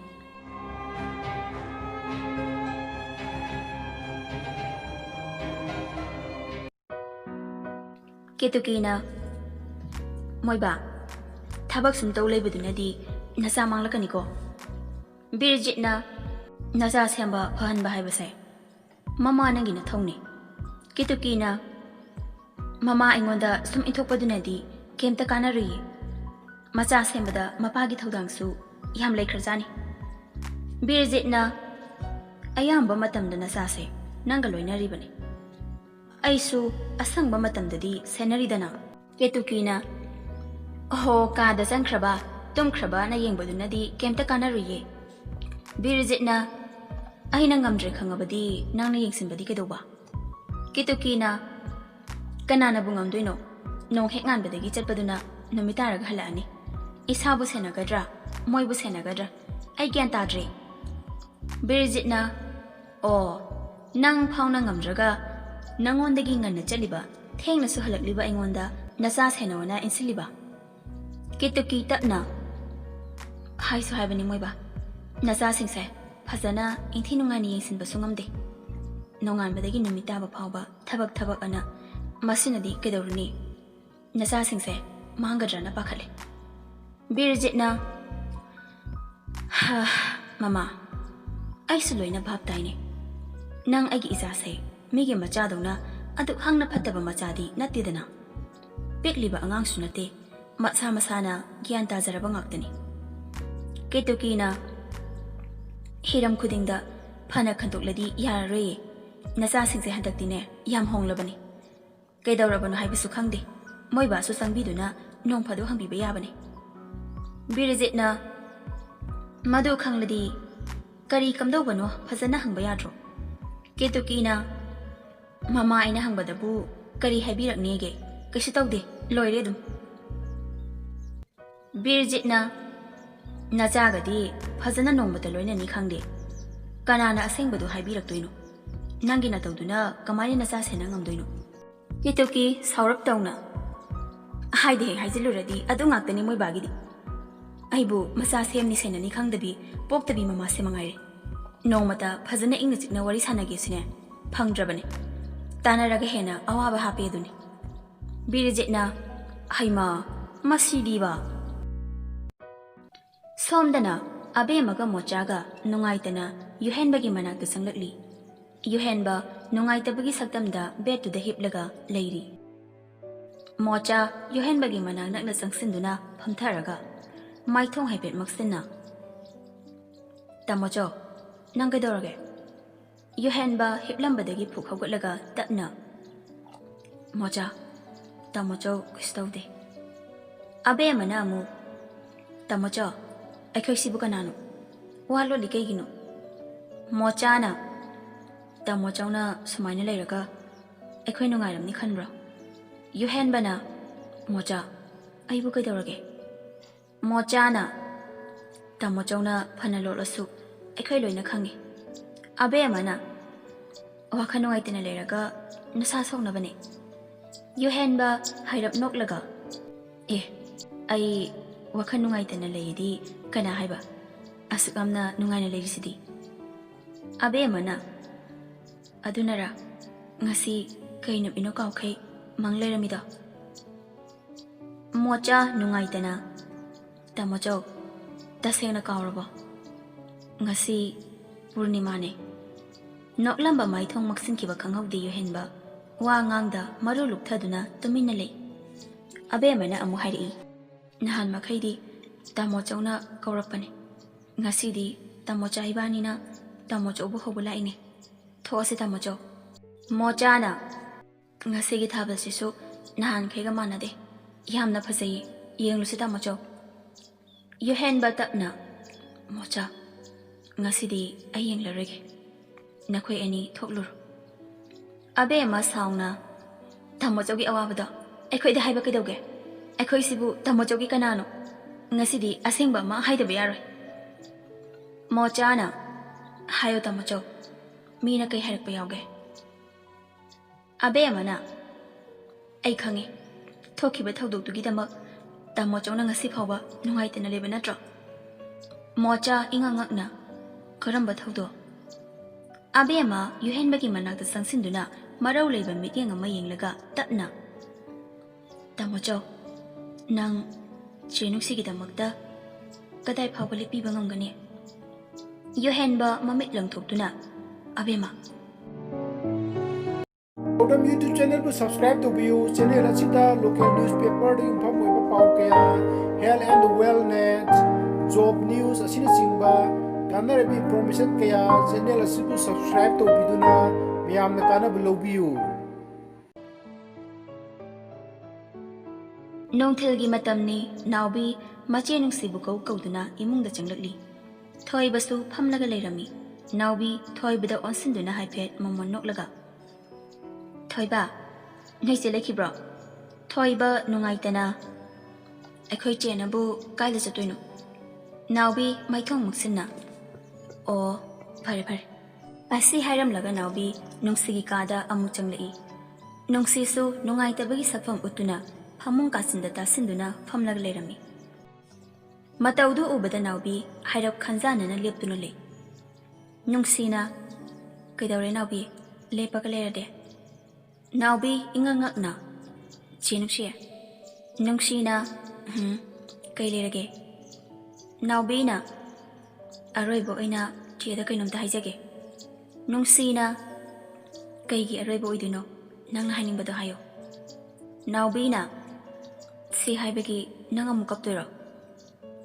ꯀꯦꯇꯨꯀꯤꯅ, "ꯃꯣꯏꯕꯥ, ꯊꯕꯛ ꯁꯨꯝ ꯇꯧ ꯂꯩꯕꯗꯨꯅꯗꯤ ꯅꯆꯥ ꯃꯥꯡꯂꯛꯀꯅꯤꯀꯣ꯫ ꯕꯤꯔꯖꯤꯠꯅ ꯅꯆꯥ ꯁꯦꯝꯕ ꯐꯍꯟꯕ ꯍꯥꯏꯕꯁꯦ ꯃꯃꯥ ꯅꯪꯒꯤ ꯅꯊꯧꯅꯤ꯫" ꯀꯦꯇꯨꯀꯤꯅ, "ꯃꯃꯥ ꯑꯩꯉꯣꯟꯗ ꯁꯨꯝ ꯏꯟꯊꯣꯛꯄꯗꯨꯅꯗꯤ ꯀꯩꯝꯇ ꯀꯥꯟꯅꯔꯨꯏꯌꯦ꯫ ꯃꯆꯥ ꯁꯦꯝꯕꯗ ꯃꯄꯥꯒꯤ ꯊꯧꯗꯥꯡꯁꯨ ꯌꯥꯝ ꯂꯩꯈ꯭ꯔꯖꯥꯠꯅꯤ꯫" ꯕꯤꯔꯖꯤꯠꯅ, "ꯑꯌꯥꯝꯕ ꯃꯇꯝꯗ ꯅꯆꯥꯁꯦ ꯅꯪꯒ ꯂꯣꯏꯅꯔꯤꯕꯅꯤ꯫ ꯑꯩꯁꯨ ꯑꯁꯪꯕ ꯃꯇꯝꯗꯗꯤ ꯁꯦꯟꯅꯔꯤꯗꯅ꯫" ꯀꯦꯇꯨꯀꯤꯅ, "ꯑꯣꯍꯣ, ꯀꯥꯗ ꯆꯪꯈ꯭ꯔꯕ, ꯇꯨꯝꯈ꯭ꯔꯕꯅ ꯌꯦꯡꯕꯗꯨꯅꯗꯤ ꯀꯩꯝꯇ ꯀꯥꯟꯅꯔꯨꯏꯌꯦ꯫" ꯕꯤꯔꯖꯤꯠꯅ, ꯑꯩꯅ ꯉꯝꯗ꯭ꯔꯦ ꯈꯪꯉꯕꯗꯤ ꯅꯪꯅ ꯌꯦꯡꯁꯤꯟꯕꯗꯤ ꯀꯩꯗꯧꯕ? ꯀꯦꯇꯨꯀꯤꯅ, ꯀꯅꯥꯅꯕꯨ ꯉꯝꯗꯣꯏꯅꯣ? ꯅꯣꯡ ꯍꯦꯛ ꯉꯥꯟꯕꯗꯒꯤ ꯆꯠꯄꯗꯨꯅ ꯅꯨꯃꯤꯠ ꯇꯥꯔꯒ ꯍꯜꯂꯛꯑꯅꯤ꯫ ꯏꯁꯥꯕꯨ ꯁꯦꯟꯅꯒꯗ꯭ꯔꯥ? ꯃꯣꯏꯕꯨ ꯁꯦꯟꯅꯒꯗ꯭ꯔꯥ? ꯑꯩ ꯒ꯭ꯌꯥꯟ ꯇꯥꯗ꯭ꯔꯦ꯫ ꯕꯤꯔꯖꯤꯠꯅ, ꯑꯣ, ꯅꯪ ꯐꯥꯎꯅ ꯉꯝꯗ꯭ꯔꯒ ꯅꯪꯉꯣꯟꯗꯒꯤ ꯉꯟꯅ ꯆꯠꯂꯤꯕ, ꯊꯦꯡꯅꯁꯨ ꯍꯜꯂꯛꯂꯤꯕ ꯑꯩꯉꯣꯟꯗ ꯅꯆꯥ ꯁꯦꯟꯅꯧꯅ ꯏꯟꯁꯤꯜꯂꯤꯕ? ꯀꯦꯇꯨꯀꯤ ꯇꯞꯅ, ꯍꯥꯏꯁꯨ ꯍꯥꯏꯕꯅꯤ ꯃꯣꯏꯕꯥ, ꯅꯆꯥꯁꯤꯡꯁꯦ ꯐꯖꯅ ꯏꯪꯊꯤ ꯅꯨꯡꯉꯥꯏꯅ ꯌꯦꯡꯁꯤꯟꯕꯁꯨ ꯉꯝꯗꯦ꯫ ꯅꯣꯡꯉꯥꯟꯕꯗꯒꯤ ꯅꯨꯃꯤꯠ ꯇꯥꯕ ꯐꯥꯎꯕ ꯊꯕꯛ ꯊꯕꯛ ꯑꯅ, ꯃꯁꯤꯅꯗꯤ ꯀꯩꯗꯧꯔꯨꯅꯤ? ꯅꯆꯥꯁꯤꯡꯁꯦ ꯃꯥꯡꯒꯗ꯭ꯔꯅ ꯄꯥꯈꯠꯂꯦ꯫ ꯕꯤꯔꯖꯤꯠꯅ, ꯍꯥ, ꯃꯃꯥ, ꯑꯩꯁꯨ ꯂꯣꯏꯅ ꯚꯥꯞ ꯇꯥꯏꯅꯦ꯫ ꯅꯪ ꯑꯩꯒꯤ ꯏꯆꯥꯁꯦ ꯃꯤꯒꯤ ꯃꯆꯥꯗꯧꯅ ꯑꯗꯨꯛ ꯍꯪꯅ ꯐꯠꯇꯕ ꯃꯆꯥꯗꯤ ꯅꯠꯇꯦꯗꯅ꯫ ꯄꯤꯛꯂꯤꯕ ꯑꯉꯥꯡꯁꯨ ꯅꯠꯇꯦ, ꯃꯁꯥ ꯃꯁꯥꯅ ꯒ꯭ꯌꯥꯟ ꯇꯥꯖꯔꯕ ꯉꯥꯛꯇꯅꯤ꯫ ꯀꯦꯇꯨꯀꯤꯅ, ꯍꯤꯔꯝ ꯈꯨꯗꯤꯡꯗ ꯐꯅ ꯈꯟꯗꯣꯛꯂꯗꯤ ꯌꯥꯔꯔꯣꯏꯌꯦ꯫ ꯅꯆꯥꯁꯤꯡꯁꯦ ꯍꯟꯗꯛꯇꯤꯅꯦ ꯌꯥꯝ ꯍꯣꯡꯂꯕꯅꯤ꯫ ꯀꯩꯗꯧꯔꯕꯅꯣ ꯍꯥꯏꯕꯁꯨ ꯈꯪꯗꯦ꯫ ꯃꯣꯏꯕꯥꯁꯨ ꯆꯪꯕꯤꯗꯨꯅ ꯅꯣꯡ ꯐꯥꯗꯣꯛ ꯍꯪꯕꯤꯕ ꯌꯥꯕꯅꯤ꯫ ꯕꯤꯔꯖꯤꯠꯅ, ꯃꯗꯨ ꯈꯪꯂꯗꯤ ꯀꯔꯤ ꯀꯝꯗꯧꯕꯅꯣ ꯐꯖꯅ ꯍꯪꯕ ꯌꯥꯗ꯭ꯔꯣ? ꯀꯦꯇꯨꯀꯤꯅ, ꯃꯃꯥ ꯑꯩꯅ ꯍꯪꯕꯗꯕꯨ ꯀꯔꯤ ꯍꯥꯏꯕꯤꯔꯛꯅꯦꯒꯦ? ꯀꯩꯁꯨ ꯇꯧꯗꯦ, ꯂꯣꯏꯔꯦ ꯑꯗꯨꯝ꯫ ꯕꯤꯔꯖꯤꯠꯅ, ꯅꯆꯥꯒꯗꯤ ꯐꯖꯅ ꯅꯣꯡꯃꯇ ꯂꯣꯏꯅꯅꯤ ꯈꯪꯗꯦ꯫ ꯀꯅꯥꯅ ꯑꯁꯦꯡꯕꯗꯨ ꯍꯥꯏꯕꯤꯔꯛꯇꯣꯏꯅꯣ? ꯅꯪꯒꯤ ꯅꯇꯧꯗꯨꯅ ꯀꯃꯥꯏꯅ ꯅꯆꯥ ꯁꯦꯟꯅ ꯉꯝꯗꯣꯏꯅꯣ? ꯀꯦꯇꯨꯀꯤ ꯁꯥꯎꯔꯞ ꯇꯧꯅ, ꯍꯥꯏꯗꯦ ꯍꯦꯛ ꯍꯥꯏꯖꯤꯜꯂꯨꯔꯗꯤ ꯑꯗꯨ ꯉꯥꯛꯇꯅꯤ ꯃꯣꯏꯕꯥꯒꯤꯗꯤ꯫ ꯑꯩꯕꯨ ꯃꯆꯥ ꯁꯦꯝꯅꯤ ꯁꯦꯟꯅꯅꯤ ꯈꯪꯗꯕꯤ ꯄꯣꯛꯇꯕꯤ ꯃꯃꯥꯁꯦ ꯃꯉꯥꯏꯔꯦ꯫ ꯅꯣꯡꯃꯇ ꯐꯖꯅ ꯏꯪꯅ ꯆꯤꯛꯅ ꯋꯥꯔꯤ ꯁꯥꯟꯅꯒꯦꯁꯨꯅꯦ ꯐꯪꯗ꯭ꯔꯕꯅꯦ꯫ ꯇꯥꯟꯅꯔꯒ ꯍꯦꯟꯅ ꯑꯋꯥꯕ ꯍꯥꯞꯄꯦ ꯑꯗꯨꯅꯤ꯫ ꯕꯤꯔꯖꯤꯠꯅ, ꯍꯩꯃꯥ, ꯃꯁꯤꯗꯤꯕ꯫ ꯁꯣꯝꯗꯅ ꯑꯕꯦꯝꯃꯒ ꯃꯣꯆꯥꯒ ꯅꯨꯡꯉꯥꯏꯇꯅ ꯌꯨꯍꯦꯟꯕꯒꯤ ꯃꯅꯥꯛꯇ ꯆꯪꯂꯛꯂꯤ꯫ ꯌꯨꯍꯦꯟꯕ ꯅꯨꯡꯉꯥꯏꯇꯕꯒꯤ ꯁꯛꯇꯝꯗ ꯕꯦꯠꯇꯨꯗ ꯍꯤꯞꯂꯒ ꯂꯩꯔꯤ꯫ ꯃꯣꯆꯥ ꯌꯨꯍꯦꯟꯕꯒꯤ ꯃꯅꯥꯛ ꯅꯛꯅ ꯆꯪꯁꯤꯟꯗꯨꯅ ꯐꯝꯊꯔꯒ ꯃꯥꯏꯊꯣꯡ ꯍꯥꯏꯐꯦꯠ ꯃꯛꯁꯤꯟꯅ, "ꯇꯥꯃꯣꯆꯧ, ꯅꯪ ꯀꯩꯗꯧꯔꯒꯦ?" ꯌꯨꯍꯦꯟꯕ ꯍꯤꯞꯂꯝꯕꯗꯒꯤ ꯐꯨꯛ ꯍꯧꯒꯠꯂꯒ ꯇꯞꯅ, "ꯃꯣꯆꯥ, ꯇꯥꯃꯣꯆꯧ ꯀꯩꯁꯨ ꯇꯧꯗꯦ꯫" ꯑꯕꯦꯝꯃꯅ ꯑꯃꯨꯛ, "ꯇꯥꯃꯣꯆꯧ, ꯑꯩꯈꯣꯏꯁꯤꯕꯨ ꯀꯅꯥꯅꯣ? ꯋꯥ ꯂꯣꯠꯂꯤ ꯀꯩꯒꯤꯅꯣ?" ꯃꯣꯆꯥꯅ, "ꯇꯥꯃꯣ ꯆꯧꯅ ꯁꯨꯃꯥꯏꯅ ꯂꯩꯔꯒ ꯑꯩꯈꯣꯏ ꯅꯨꯡꯉꯥꯏꯔꯝꯅꯤ ꯈꯟꯕ꯭ꯔꯣ?" ꯌꯨꯍꯦꯟꯕꯅ, "ꯃꯣꯆꯥ, ꯑꯩꯕꯨ ꯀꯩꯗꯧꯔꯒꯦ?" ꯃꯣꯆꯥꯅ, "ꯇꯥꯃꯣ ꯆꯧꯅ ꯐꯅ ꯂꯣꯠꯂꯁꯨ ꯑꯩꯈꯣꯏ ꯂꯣꯏꯅ ꯈꯪꯉꯤ꯫ ꯑꯕꯦꯝꯃꯅ, ꯋꯥꯈꯜ ꯅꯨꯡꯉꯥꯏꯇꯅ ꯂꯩꯔꯒ ꯅꯁꯥ ꯁꯣꯛꯅꯕꯅꯦ꯫" ꯌꯨꯍꯦꯟꯕ ꯍꯥꯏꯔꯞ ꯅꯣꯛꯂꯒ, "ꯑꯦ, ꯑꯩ ꯋꯥꯈꯜ ꯅꯨꯡꯉꯥꯏꯇꯅ ꯂꯩꯔꯗꯤ ꯀꯅꯥ ꯍꯥꯏꯕ? ꯑꯁꯨꯛ ꯌꯥꯝꯅ ꯅꯨꯡꯉꯥꯏꯅ ꯂꯩꯔꯤꯁꯤꯗꯤ꯫" ꯑꯕꯦꯝꯃꯅ, "ꯑꯗꯨꯅꯔ ꯉꯁꯤ ꯀꯩ ꯅꯨꯃꯤꯠꯅꯣ ꯀꯥꯎꯈꯩ ꯃꯪ ꯂꯩꯔꯝꯃꯤꯗꯣ?" ꯃꯣꯆꯥ ꯅꯨꯡꯉꯥꯏꯇꯅ, "ꯇꯥꯃꯣ ꯆꯧ, ꯇꯁꯦꯡꯅ ꯀꯥꯎꯔꯕꯣ? ꯉꯁꯤ ꯄꯨꯔꯅꯤꯃꯥꯅꯦ꯫" ꯅꯣꯛꯂꯝꯕ ꯃꯥꯏꯊꯣꯡ ꯃꯛꯁꯤꯟꯈꯤꯕ ꯈꯪꯍꯧꯗꯦ ꯌꯨꯍꯦꯟꯕ꯫ ꯋꯥ ꯉꯥꯡꯗ ꯃꯔꯨ ꯂꯨꯞꯊꯗꯨꯅ ꯇꯨꯃꯤꯟꯅ ꯂꯩ꯫ ꯑꯕꯦꯝꯃꯅ ꯑꯃꯨꯛ ꯍꯥꯏꯔꯛꯏ, "ꯅꯍꯥꯟ ꯃꯈꯩꯗꯤ ꯇꯥꯃꯣ ꯆꯧꯅ ꯀꯧꯔꯛꯄꯅꯦ꯫ ꯉꯁꯤꯗꯤ ꯇꯥꯃꯣ ꯆꯥ ꯏꯕꯥꯅꯤꯅ ꯇꯥꯃꯣ ꯆꯧꯕꯨ ꯍꯧꯕ ꯂꯥꯛꯏꯅꯦ꯫ ꯊꯣꯛꯑꯁꯤ ꯇꯥꯃꯣ ꯆꯧ꯫" ꯃꯣꯆꯥꯅ, "ꯉꯁꯤꯒꯤ ꯊꯥꯕꯜꯁꯤꯁꯨ ꯅꯍꯥꯟꯈꯩꯒ ꯃꯥꯟꯅꯗꯦ꯫ ꯌꯥꯝꯅ ꯐꯖꯩꯌꯦ꯫ ꯌꯦꯡꯂꯨꯁꯤ ꯇꯥꯃꯣ ꯆꯧ꯫" ꯌꯨꯍꯦꯟꯕ ꯇꯞꯅ, "ꯃꯣꯆꯥ, ꯉꯁꯤꯗꯤ ꯑꯩ ꯌꯦꯡꯂꯔꯣꯏꯒꯦ꯫ ꯅꯈꯣꯏ ꯑꯅꯤ ꯊꯣꯛꯂꯨꯔꯣ꯫" ꯑꯕꯦꯝꯃ ꯁꯥꯎꯅ, "ꯇꯥꯃꯣ ꯆꯧꯒꯤ ꯑꯋꯥꯕꯗꯣ ꯑꯩꯈꯣꯏꯗ ꯍꯥꯏꯕ ꯀꯩꯗꯧꯒꯦ? ꯑꯩꯈꯣꯏꯁꯤꯕꯨ ꯇꯥꯃꯣ ꯆꯧꯒꯤ ꯀꯅꯥꯅꯣ? ꯉꯁꯤꯗꯤ ꯑꯁꯦꯡꯕ ꯑꯃ ꯍꯥꯏꯗꯕ ꯌꯥꯔꯣꯏ꯫" ꯃꯣꯆꯥꯅ, "ꯍꯥꯏꯌꯣ ꯇꯥꯃꯣ ꯆꯧ, ꯃꯤꯅ ꯀꯩ ꯍꯥꯏꯔꯛꯄ ꯌꯥꯎꯒꯦ?" ꯑꯕꯦꯝꯃꯅ, "ꯑꯩ ꯈꯪꯉꯦ, ꯊꯣꯛꯈꯤꯕ ꯊꯧꯗꯣꯛꯇꯨꯒꯤꯗꯃꯛ ꯇꯥꯃꯣ ꯆꯧꯅ ꯉꯁꯤ ꯐꯥꯎꯕ ꯅꯨꯡꯉꯥꯏꯇꯅ ꯂꯩꯕ ꯅꯠꯇ꯭ꯔꯣ?" ꯃꯣꯆꯥ ꯏꯉꯛ ꯉꯛꯅ, "ꯀꯔꯝꯕ ꯊꯧꯗꯣꯛ?" ꯑꯕꯦꯝꯃ ꯌꯨꯍꯦꯟꯕꯒꯤ ꯃꯅꯥꯛꯇ ꯆꯪꯁꯤꯟꯗꯨꯅ ꯃꯔꯧ ꯂꯩꯕ ꯃꯤꯠꯌꯦꯡ ꯑꯃ ꯌꯦꯡꯂꯒ ꯇꯞꯅ, "ꯇꯥꯃꯣ ꯆꯧ, ꯅꯪ ꯆꯦ ꯅꯨꯡꯁꯤꯒꯤꯗꯃꯛꯇ ꯀꯗꯥꯏ ꯐꯥꯎꯕ ꯂꯦꯞꯄꯤꯕ ꯉꯝꯒꯅꯤ?" ꯌꯨꯍꯦꯟꯕ ꯃꯃꯤꯠ ꯂꯪꯊꯣꯛꯇꯨꯅ, "ꯑꯕꯦꯝꯃ, ꯄꯥꯎꯗꯝ YouTube channel ꯕꯨ subscribe ꯇꯧꯕꯤꯌꯨ꯫ Channel ꯑꯁꯤꯗ local newspaper ꯗ ꯌꯨꯝꯐꯝ ꯑꯣꯏꯕ ꯄꯥꯎ ꯀꯌꯥ, health and wellness, job news ꯑꯁꯤꯅꯆꯤꯡꯕ ꯀꯥꯟꯅꯔꯕ information ꯀꯌꯥ channel ꯑꯁꯤꯕꯨ subscribe ꯇꯧꯕꯤꯗꯨꯅ ꯃꯌꯥꯝꯅ ꯀꯥꯟꯅꯕ ꯂꯧꯕꯤꯌꯨ꯫ ꯅꯨꯡꯊꯤꯜꯒꯤ ꯃꯇꯝꯅꯤ꯫ ꯅꯥꯎꯕꯤ ꯃꯆꯦ ꯅꯨꯡꯁꯤꯕꯨ ꯀꯧ ꯀꯧꯗꯨꯅ ꯏꯃꯨꯡꯗ ꯆꯪꯂꯛꯂꯤ꯫ ꯊꯣꯏꯕꯁꯨ ꯐꯝꯂꯒ ꯂꯩꯔꯝꯃꯤ꯫ ꯅꯥꯎꯕꯤ ꯊꯣꯏꯕꯗ ꯑꯣꯟꯁꯤꯟꯗꯨꯅ ꯍꯥꯏꯐꯦꯠ ꯃꯃꯣꯟ ꯅꯣꯛꯂꯒ, "ꯊꯣꯏꯕ, ꯅꯣꯏ ꯆꯦ ꯂꯩꯈꯤꯕ꯭ꯔꯣ?" ꯊꯣꯏꯕ ꯅꯨꯡꯉꯥꯏꯇꯅ, "ꯑꯩꯈꯣꯏ ꯆꯦꯅꯕꯨ ꯀꯥꯏꯗ ꯆꯠꯇꯣꯏꯅꯣ?" ꯅꯥꯎꯕꯤ ꯃꯥꯏꯊꯣꯡ ꯃꯨꯛꯁꯤꯟꯅ, "ꯑꯣ, ꯐꯔꯦ ꯐꯔꯦ"꯫ ꯑꯁꯤ ꯍꯥꯏꯔꯝꯂꯒ ꯅꯥꯎꯕꯤ ꯅꯨꯡꯁꯤꯒꯤ ꯀꯥꯗ ꯑꯃꯨꯛ ꯆꯪꯂꯛꯏ꯫ ꯅꯨꯡꯁꯤꯁꯨ ꯅꯨꯡꯉꯥꯏꯇꯕꯒꯤ ꯁꯛꯐꯝ ꯎꯠꯇꯨꯅ ꯐꯃꯨꯡ ꯀꯥꯆꯤꯟꯗ ꯇꯥꯁꯤꯟꯗꯨꯅ ꯐꯝꯂꯒ ꯂꯩꯔꯝꯃꯤ꯫ ꯃꯇꯧꯗꯨ ꯎꯕꯗ ꯅꯥꯎꯕꯤ ꯍꯥꯏꯔꯞ ꯈꯟꯖꯥꯟꯅꯅ ꯂꯦꯞꯇꯨꯅ ꯂꯩ꯫ ꯅꯨꯡꯁꯤꯅ, "ꯀꯩꯗꯧꯔꯦ ꯅꯥꯎꯕꯤ? ꯂꯦꯞꯄꯒ ꯂꯩꯔꯗꯤ?" ꯅꯥꯎꯕꯤ ꯏꯉꯛ ꯉꯛꯅ, "ꯆꯦ ꯅꯨꯡꯁꯤ"꯫ ꯅꯨꯡꯁꯤꯅ, "ꯎꯝ, ꯀꯩ ꯂꯩꯔꯒꯦ?" ꯅꯥꯎꯕꯤꯅ, "ꯑꯔꯣꯏꯕ ꯑꯣꯏꯅ ꯆꯦꯗ ꯀꯩꯅꯣꯝꯇ ꯍꯥꯏꯖꯒꯦ"꯫ ꯅꯨꯡꯁꯤꯅ, "ꯀꯩꯒꯤ ꯑꯔꯣꯏꯕ ꯑꯣꯏꯗꯣꯏꯅꯣ? ꯅꯪꯅ ꯍꯥꯏꯅꯤꯡꯕꯗꯣ ꯍꯥꯏꯌꯣ"꯫ ꯅꯥꯎꯕꯤꯅ, "ꯁꯤ ꯍꯥꯏꯕꯒꯤ ꯅꯪ ꯑꯃꯨꯛ ꯀꯞꯇꯣꯏꯔꯣ?"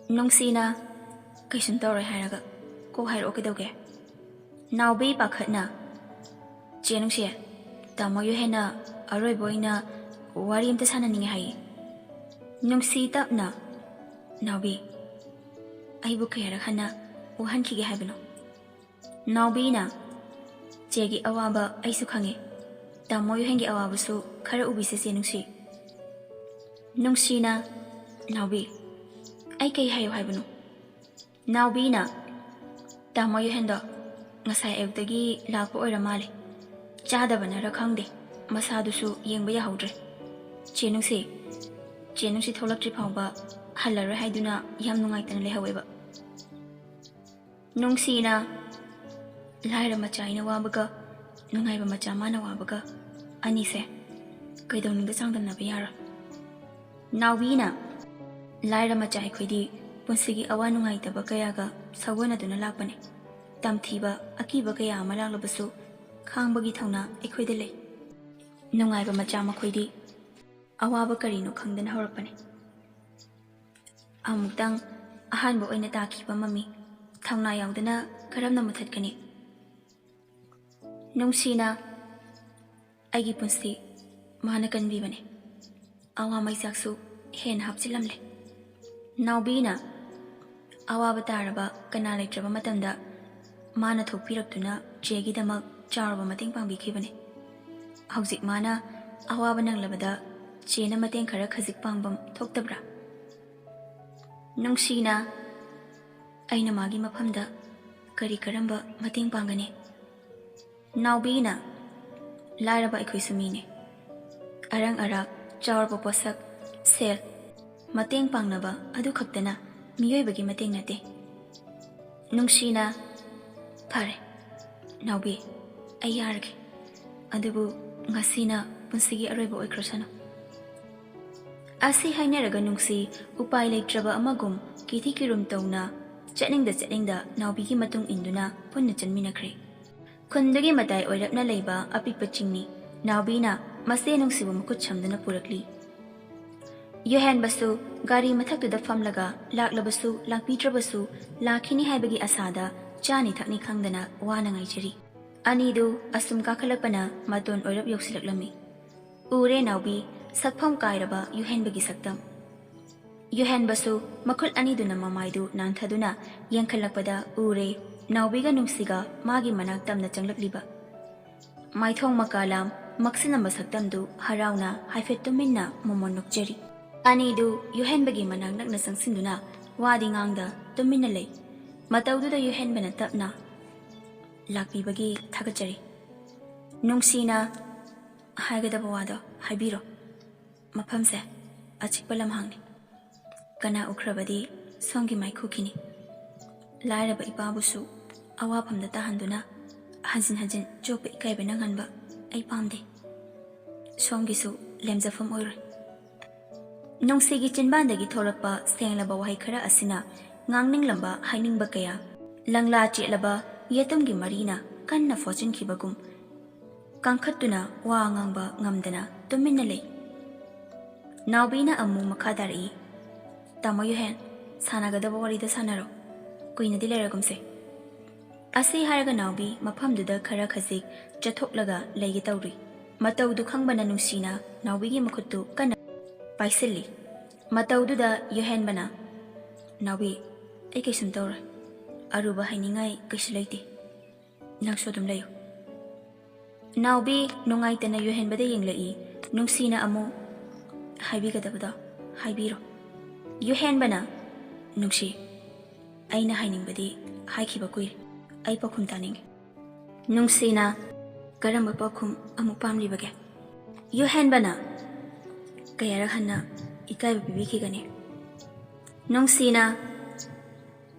ꯅꯨꯡꯁꯤꯅ, "ꯀꯩꯁꯨꯝ ꯇꯧꯔꯣꯏ ꯍꯥꯏꯔꯒ ꯀꯣꯛ ꯍꯥꯏꯔꯛꯑꯣ ꯀꯩꯗꯧꯒꯦ?" ꯅꯥꯎꯕꯤ ꯄꯥꯈꯠꯅ, "ꯆꯦ ꯅꯨꯡꯁꯤ, ꯇꯥꯃꯣ ꯌꯨꯍꯦꯟꯅ ꯑꯔꯣꯏꯕ ꯑꯣꯏꯅ ꯋꯥꯔꯤ ꯑꯝꯇ ꯁꯥꯟꯅꯅꯤꯡꯉꯦ ꯍꯥꯏꯌꯦ"꯫ ꯅꯨꯡꯁꯤ ꯇꯞꯅ, "ꯅꯥꯎꯕꯤ, ꯑꯩꯕꯨ ꯀꯌꯥꯔꯛ ꯍꯟꯅ ꯋꯥꯍꯟꯈꯤꯒꯦ ꯍꯥꯏꯕꯅꯣ?" ꯅꯥꯎꯕꯤꯅ, "ꯆꯦꯒꯤ ꯑꯋꯥꯕ ꯑꯩꯁꯨ ꯈꯪꯉꯦ, ꯇꯥꯃꯣ ꯌꯨꯍꯦꯟꯒꯤ ꯑꯋꯥꯕꯁꯨ ꯈꯔ ꯎꯕꯤꯁꯦ ꯆꯦ ꯅꯨꯡꯁꯤ"꯫ ꯅꯨꯡꯁꯤꯅ, "ꯅꯥꯎꯕꯤ, ꯑꯩ ꯀꯩ ꯍꯥꯏꯌꯨ ꯍꯥꯏꯕꯅꯣ?" ꯅꯥꯎꯕꯤꯅ, "ꯇꯥꯃꯣ ꯌꯨꯍꯦꯟꯗꯣ ꯉꯁꯥꯏ ꯑꯌꯨꯛꯇꯒꯤ ꯂꯥꯛꯄ ꯑꯣꯏꯔ ꯃꯥꯜꯂꯦ꯫ ꯆꯥꯗꯕꯅꯔ ꯈꯪꯗꯦ, ꯃꯁꯥꯗꯨꯁꯨ ꯌꯦꯡꯕ ꯌꯥꯍꯧꯗ꯭ꯔꯦ꯫ ꯆꯦ ꯅꯨꯡꯁꯤ, ꯆꯦ ꯅꯨꯡꯁꯤ ꯊꯣꯛꯂꯛꯇ꯭ꯔꯤ ꯐꯥꯎꯕ ꯍꯜꯂꯔꯣꯏ ꯍꯥꯏꯗꯨꯅ ꯌꯥꯝ ꯅꯨꯡꯉꯥꯏꯇꯅ ꯂꯩꯍꯧꯋꯦꯕ"꯫ ꯅꯨꯡꯁꯤꯅ, "ꯂꯥꯏꯔ ꯃꯆꯥ ꯑꯩꯅ ꯋꯥꯕꯒ ꯅꯨꯡꯉꯥꯏꯕ ꯃꯆꯥ ꯃꯥꯅ ꯋꯥꯕꯒ ꯑꯅꯤꯁꯦ ꯀꯩꯗꯧꯅꯨꯡꯗ ꯆꯥꯡꯗꯝꯅꯕ ꯌꯥꯔꯣꯏ"꯫ ꯅꯥꯎꯕꯤꯅ, "ꯂꯥꯏꯔ ꯃꯆꯥ ꯑꯩꯈꯣꯏꯗꯤ ꯄꯨꯟꯁꯤꯒꯤ ꯑꯋꯥ ꯅꯨꯡꯉꯥꯏꯇꯕ ꯀꯌꯥꯒ ꯁꯥꯒꯣꯟꯅꯗꯨꯅ ꯂꯥꯛꯄꯅꯦ꯫ ꯇꯝꯊꯤꯕ, ꯑꯀꯤꯕ ꯀꯌꯥ ꯑꯃ ꯂꯥꯛꯂꯕꯁꯨ ꯈꯥꯡꯕꯒꯤ ꯊꯧꯅꯥ ꯑꯩꯈꯣꯏꯗ ꯂꯩ꯫ ꯅꯨꯡꯉꯥꯏꯕ ꯃꯆꯥ ꯃꯈꯣꯏꯗꯤ ꯑꯋꯥꯕ ꯀꯔꯤꯅꯣ ꯈꯪꯗꯅ ꯍꯧꯔꯛꯄꯅꯦ"꯫ ꯑꯃꯨꯛꯇꯪ ꯑꯍꯥꯟꯕ ꯑꯣꯏꯅ ꯇꯥꯈꯤꯕ ꯃꯃꯤ ꯊꯧꯅꯥ ꯌꯥꯎꯗꯅ ꯀꯔꯝꯅ ꯃꯨꯊꯠꯀꯅꯤ? ꯅꯨꯡꯁꯤꯅ, "ꯑꯩꯒꯤ ꯄꯨꯟꯁꯤ ꯃꯥꯅ ꯀꯟꯕꯤꯕꯅꯦ꯫ ꯑꯋꯥ ꯃꯩꯆꯥꯛꯁꯨ ꯍꯦꯟꯅ ꯍꯥꯞꯆꯤꯜꯂꯝꯂꯦ"꯫ ꯅꯥꯎꯕꯤꯅ, "ꯑꯋꯥꯕ ꯇꯥꯔꯕ ꯀꯅꯥ ꯂꯩꯇ꯭ꯔꯕ ꯃꯇꯝꯗ ꯃꯥꯅ ꯊꯣꯛꯄꯤꯔꯛꯇꯨꯅ ꯆꯦꯒꯤꯗꯃꯛ ꯆꯥꯎꯔꯕ ꯃꯇꯦꯡ ꯄꯥꯡꯕꯤꯈꯤꯕꯅꯤ꯫ ꯍꯧꯖꯤꯛ ꯃꯥꯅ ꯑꯋꯥꯕ ꯅꯪꯂꯕꯗ ꯆꯦꯅ ꯃꯇꯦꯡ ꯈꯔ ꯈꯖꯤꯛ ꯄꯥꯡꯐꯝ ꯊꯣꯛꯇꯕ꯭ꯔꯥ? ꯅꯨꯡꯁꯤꯅ, ꯑꯩꯅ ꯃꯥꯒꯤ ꯃꯐꯝꯗ ꯀꯔꯤ ꯀꯔꯝꯕ ꯃꯇꯦꯡ ꯄꯥꯡꯒꯅꯤ? ꯅꯥꯎꯕꯤꯅ, ꯂꯥꯏꯔꯕ ꯑꯩꯈꯣꯏꯁꯨ ꯃꯤꯅꯤ꯫ ꯑꯔꯪ ꯑꯔꯥꯛ, ꯆꯥꯎꯔꯕ ꯄꯣꯠꯁꯛ, ꯁꯦꯜ, ꯃꯇꯦꯡ ꯄꯥꯡꯅꯕ ꯑꯗꯨ ꯈꯛꯇꯅ ꯃꯤꯑꯣꯏꯕꯒꯤ ꯃꯇꯦꯡ ꯅꯠꯇꯦ꯫ ꯅꯨꯡꯁꯤꯅ, ꯐꯔꯦ ꯅꯥꯎꯕꯤ, ꯑꯩ ꯌꯥꯔꯒꯦ꯫ ꯑꯗꯨꯕꯨ ꯉꯁꯤꯅ ꯄꯨꯟꯁꯤꯒꯤ ꯑꯔꯣꯏꯕ ꯑꯣꯏꯈ꯭ꯔꯁꯅꯨ꯫ ꯑꯁꯤ ꯍꯥꯏꯅꯔꯒ ꯅꯨꯡꯁꯤ ꯎꯄꯥꯏ ꯂꯩꯇ꯭ꯔꯕ ꯑꯃꯒꯨꯝ ꯀꯤꯊꯤ ꯀꯤꯔꯨꯝ ꯇꯧꯅ ꯆꯠꯅꯤꯡꯗ ꯆꯠꯅꯤꯡꯗ ꯅꯥꯎꯕꯤꯒꯤ ꯃꯇꯨꯡ ꯏꯟꯗꯨꯅ ꯄꯨꯟꯅ ꯆꯠꯃꯤꯟꯅꯈ꯭ꯔꯦ꯫ ꯈꯨꯟꯗꯨꯒꯤ ꯃꯇꯥꯏ ꯑꯣꯏꯔꯞꯅ ꯂꯩꯕ ꯑꯄꯤꯛꯄ ꯆꯤꯡꯅꯤ꯫ ꯅꯥꯎꯕꯤꯅ ꯃꯆꯦ ꯅꯨꯡꯁꯤꯕꯨ ꯃꯈꯨꯠ ꯁꯝꯗꯨꯅ ꯄꯨꯔꯛꯂꯤ꯫ ꯌꯨꯍꯦꯟꯕꯁꯨ ꯒꯥꯔꯤ ꯃꯊꯛꯇꯨꯗ ꯐꯝꯂꯒ ꯂꯥꯛꯂꯕꯁꯨ ꯂꯥꯛꯄꯤꯗ꯭ꯔꯕꯁꯨ ꯂꯥꯛꯈꯤꯅꯤ ꯍꯥꯏꯕꯒꯤ ꯑꯁꯥꯗ ꯆꯥꯅꯤ ꯊꯛꯅꯤ ꯈꯪꯗꯅ ꯋꯥꯅ ꯉꯥꯏꯖꯔꯤ꯫ ꯑꯅꯤꯗꯨ ꯑꯁꯨꯝ ꯀꯥꯈꯠꯂꯛꯄꯅ ꯃꯇꯣꯟ ꯑꯣꯏꯔꯞ ꯌꯧꯁꯤꯜꯂꯛꯂꯝꯃꯤ꯫ ꯎꯔꯦ ꯅꯥꯎꯕꯤ, ꯁꯛꯐꯝ ꯀꯥꯏꯔꯕ ꯌꯨꯍꯦꯟꯕꯒꯤ ꯁꯛꯇꯝ꯫ ꯌꯨꯍꯦꯟꯕꯁꯨ ꯃꯈꯨꯠ ꯑꯅꯤꯗꯨꯅ ꯃꯃꯥꯏꯗꯨ ꯅꯥꯟꯊꯗꯨꯅ ꯌꯦꯡꯈꯠꯂꯛꯄꯗ ꯎꯔꯦ ꯅꯥꯎꯕꯤꯒ ꯅꯨꯡꯁꯤꯒ ꯃꯥꯒꯤ ꯃꯅꯥꯛ ꯇꯝꯅ ꯆꯪꯂꯛꯂꯤꯕ꯫ ꯃꯥꯏꯊꯣꯡ ꯃꯀꯥꯂꯥꯝ ꯃꯛꯁꯤꯜꯂꯝꯕ ꯁꯛꯇꯝꯗꯨ ꯍꯔꯥꯎꯅ ꯍꯥꯏꯐꯦꯠ ꯇꯨꯃꯤꯟꯅ ꯃꯣꯃꯣꯟ ꯅꯣꯛꯆꯔꯤ꯫ ꯑꯅꯤꯗꯨ ꯌꯨꯍꯦꯟꯕꯒꯤ ꯃꯅꯥꯛ ꯅꯛꯅ ꯆꯪꯁꯤꯟꯗꯨꯅ ꯋꯥꯗꯤ ꯉꯥꯡꯗ ꯇꯨꯃꯤꯟꯅ ꯂꯩ꯫ ꯃꯇꯧꯗꯨꯗ ꯌꯨꯍꯦꯟꯕꯅ ꯇꯞꯅ, "ꯂꯥꯛꯄꯤꯕꯒꯤ ꯊꯥꯒꯠꯆꯔꯤ꯫ ꯅꯨꯡꯁꯤꯅ ꯍꯥꯏꯒꯗꯕ ꯋꯥꯗꯣ ꯍꯥꯏꯕꯤꯔꯣ꯫ ꯃꯐꯝꯁꯦ ꯑꯆꯤꯛꯄ ꯂꯝꯍꯥꯡꯅꯤ꯫ ꯀꯅꯥ ꯎꯈ꯭ꯔꯕꯗꯤ ꯁꯣꯝꯒꯤ ꯃꯥꯏꯈꯨꯈꯤꯅꯤ꯫ ꯂꯥꯏꯔꯕ ꯏꯄꯥꯕꯨꯁꯨ ꯑꯋꯥꯐꯝꯗ ꯇꯥꯍꯟꯗꯨꯅ ꯍꯟꯖꯤꯟ ꯍꯟꯖꯤꯟ ꯆꯣꯞꯄ ꯏꯀꯥꯏꯕ ꯅꯪꯍꯟꯕ ꯑꯩ ꯄꯥꯝꯗꯦ꯫ ꯁꯣꯝꯒꯤꯁꯨ ꯂꯦꯝꯖꯐꯝ ꯑꯣꯏꯔꯣꯏ꯫" ꯅꯨꯡꯁꯤꯒꯤ ꯆꯤꯟꯕꯥꯟꯗꯒꯤ ꯊꯣꯔꯛꯄ ꯁꯦꯡꯂꯕ ꯋꯥꯍꯩ ꯈꯔ ꯑꯁꯤꯅ ꯉꯥꯡꯅꯤꯡꯂꯝꯕ ꯍꯥꯏꯅꯤꯡꯕ ꯀꯌꯥ, ꯂꯪꯂꯥ ꯆꯦꯠꯂꯕ ꯌꯦꯇꯨꯝꯒꯤ ꯃꯔꯤꯅ ꯀꯟꯅ ꯐꯣꯠꯆꯤꯟꯈꯤꯕꯒꯨꯝ, ꯀꯟꯈꯠꯇꯨꯅ ꯋꯥ ꯉꯥꯡꯕ ꯉꯝꯗꯅ ꯇꯨꯃꯤꯟꯅ ꯂꯩ꯫ ꯅꯥꯎꯕꯤꯅ ꯑꯃꯨꯛ ꯃꯈꯥ ꯇꯥꯔꯛꯏ, "ꯇꯥꯃꯣ ꯌꯨꯍꯦꯟ, ꯁꯥꯟꯅꯒꯗꯕ ꯋꯥꯔꯤꯗ ꯁꯥꯟꯅꯔꯣ, ꯀꯨꯏꯅꯗꯤ ꯂꯩꯔꯒꯨꯝꯁꯦ꯫" ꯑꯁꯤ ꯍꯥꯏꯔꯒ ꯅꯥꯎꯕꯤ ꯃꯐꯝꯗꯨꯗ ꯈꯔ ꯈꯖꯤꯛ ꯆꯠꯊꯣꯛꯂꯒ ꯂꯩꯒꯦ ꯇꯧꯔꯤ꯫ ꯃꯇꯧꯗꯨ ꯈꯪꯕꯅ ꯅꯨꯡꯁꯤꯅ ꯅꯥꯎꯕꯤꯒꯤ ꯃꯈꯨꯠꯇꯨ ꯀꯟꯅ ꯄꯥꯏꯁꯤꯜꯂꯤ꯫ ꯃꯇꯧꯗꯨꯗ ꯌꯨꯍꯦꯟꯕꯅ, "ꯅꯥꯎꯕꯤ, ꯑꯩ ꯀꯩꯁꯨꯝ ꯇꯧꯔꯣꯏ꯫ ꯑꯔꯨꯕ ꯍꯥꯏꯅꯤꯡꯉꯥꯏ ꯀꯩꯁꯨ ꯂꯩꯇꯦ꯫ ꯅꯪꯁꯨ ꯑꯗꯨꯝ ꯂꯩꯌꯨ꯫ ꯅꯥꯎꯕꯤ ꯅꯨꯡꯉꯥꯏꯇꯅ ꯌꯨꯍꯦꯟꯕꯗ ꯌꯦꯡꯂꯛꯏ꯫ ꯅꯨꯡꯁꯤꯅ ꯑꯃꯨꯛ ꯍꯥꯏꯕꯤꯒꯗꯕꯗꯣ ꯍꯥꯏꯕꯤꯔꯣ꯫ ꯌꯨꯍꯦꯟꯕꯅ, "ꯅꯨꯡꯁꯤ, ꯑꯩꯅ ꯍꯥꯏꯅꯤꯡꯕꯗꯤ ꯍꯥꯏꯈꯤꯕ ꯀꯨꯏꯔꯦ꯫ ꯑꯩ ꯄꯥꯎꯈꯨꯝ ꯇꯥꯅꯤꯡꯉꯤ꯫" ꯅꯨꯡꯁꯤꯅ, "ꯀꯔꯝꯕ ꯄꯥꯎꯈꯨꯝ ꯑꯃꯨꯛ ꯄꯥꯝꯂꯤꯕꯒꯦ?" ꯌꯨꯍꯦꯟꯕꯅ, "ꯀꯌꯥꯔꯛ ꯍꯟꯅ ꯏꯀꯥꯏꯕ ꯄꯤꯕꯤꯈꯤꯒꯅꯤ?" ꯅꯨꯡꯁꯤꯅ,